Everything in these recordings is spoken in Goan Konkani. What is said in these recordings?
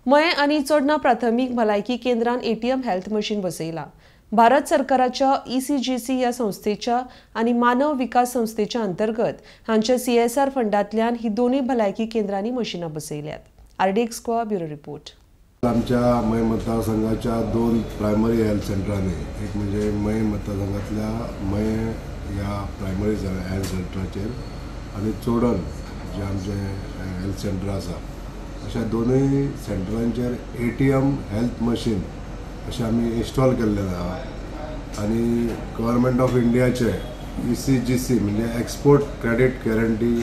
मये आनी चोडणा प्राथमीक भलायकी केंद्रान एटीएम हेल्थ मशीन बसयला. भारत सरकाराच्या ECGC ह्या संस्थेच्या आनी मानव विकास संस्थेच्या अंतर्गत हांच्या CSR फंडांतल्यान ही दोनूय भलायकी केंद्रांनी मशिनां बसयल्यात. RDX Goa bureau report. आमच्या मये मतदारसंघाच्या दोन प्रायमरी हेल्थ सेंटरांनी, एक म्हणजे मये मतदारसंघातल्या मये ह्या प्रायमरी हेल्थ सेंटराचेर आनी चोडण जे आमचे हेल्थ सेंटर आसा, अशा दोनूय सेंटरांचेर ATM health machine अशें आमी इन्स्टॉल केल्लें आहा. आनी गव्हर्मेंट ऑफ इंडियाचे ECGC म्हणजे export credit guarantee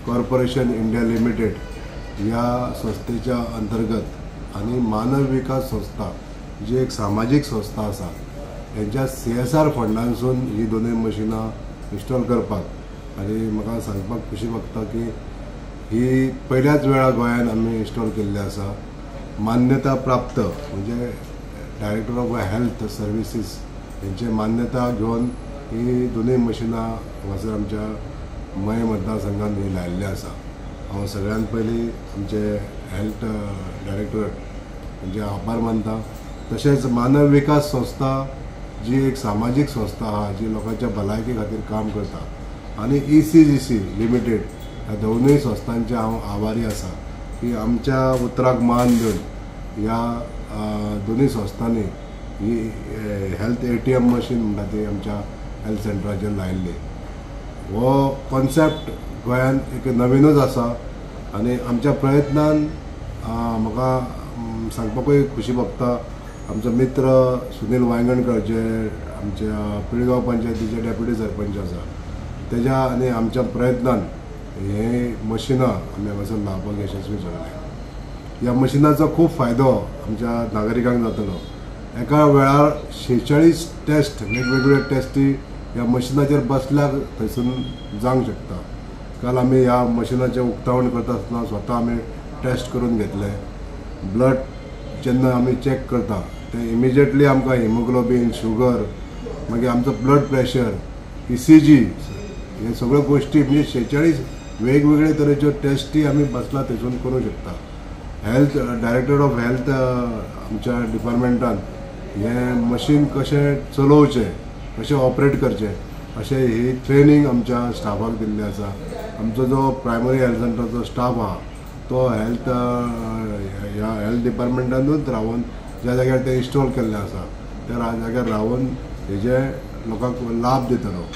corporation India limited ह्या संस्थेच्या अंतर्गत आनी मानव विकास संस्था जी एक सामाजीक संस्था आसा हेंच्या CSR फंडांसून ही दोनूय मशिनां इन्स्टॉल करपाक, आनी म्हाका सांगपाक खुशी भोगता की ही पयल्याच वेळा गोंयान आमी इन्स्टॉल केल्ली आसा. मान्यता प्राप्त म्हणजे डायरेक्टर ऑफ हेल्थ सर्विसीस हेंची मान्यता घेवन ही दोनूय मशिनां हांगासर आमच्या मये मतदारसंघान ही लायिल्ली आसा. हांव सगळ्यान पयलीं आमचे हेल्थ डायरेक्टर म्हणजे आभार मानता. तशेंच मानव विकास संस्था जी एक सामाजीक संस्था आहा जी लोकांच्या भलायके खातीर काम करता आनी ECGC limited ह्या दोनूय संस्थांचे हांव आभारी आसा की आमच्या उतराक मान दिवन ह्या दोनूय संस्थांनी ही हेल्थ ATM machine म्हणटा ती आमच्या हेल्थ सेंटराचेर लायिल्ली. हो कॉन्सेप्ट गोंयांत एक नवीनूच आसा आनी आमच्या प्रयत्नान म्हाका सांगपाकूय खुशी भोगता, आमचो मित्र सुनील वायंगणकर जे आमच्या पिळगांव पंचायतीचे डेप्युटी सरपंच आसा तेज्या आनी आमच्या प्रयत्नान हे मशिनां आमी हांगासर लावपाक यशस्वी जाल्ले. ह्या मशिनाचो खूब फायदो आमच्या नागरिकांक जातलो. एका वेळार 46 टेस्ट, वेगवेगळे टेस्टी ह्या मशिनाचेर बसल्यार थंयसून जावंक शकता. काल आमी ह्या मशिनाचें उक्तावण करता आसतना स्वता आमी टेस्ट करून घेतले. ब्लड जेन्ना आमी चॅक करता ते इमिजिएटली आमकां हिमोग्लोबीन, शुगर, मागीर आमचो ब्लड प्रेशर, ECG हे सगळ्यो गोश्टी म्हणजे 46 वेगवेगळे तरेच्यो टेस्टी आमी बसला थंयसून करूंक शकता. हेल्थ डायरेक्टर ऑफ हेल्थ आमच्या डिपार्टमेंटान हें मशीन कशें चलोवचें, कशें ऑपरेट करचें अशें ही ट्रेनींग आमच्या स्टाफाक दिल्ली आसा. आमचो जो प्रायमरी हेल्थ सेंटराचो स्टाफ आहा तो हेल्थ ह्या हेल्थ डिपार्टमेंटानूच रावन ज्या जाग्यार ते इन्स्टॉल केल्लें आसा त्या जाग्यार रावन हेजे लोकांक लाभ दितलो.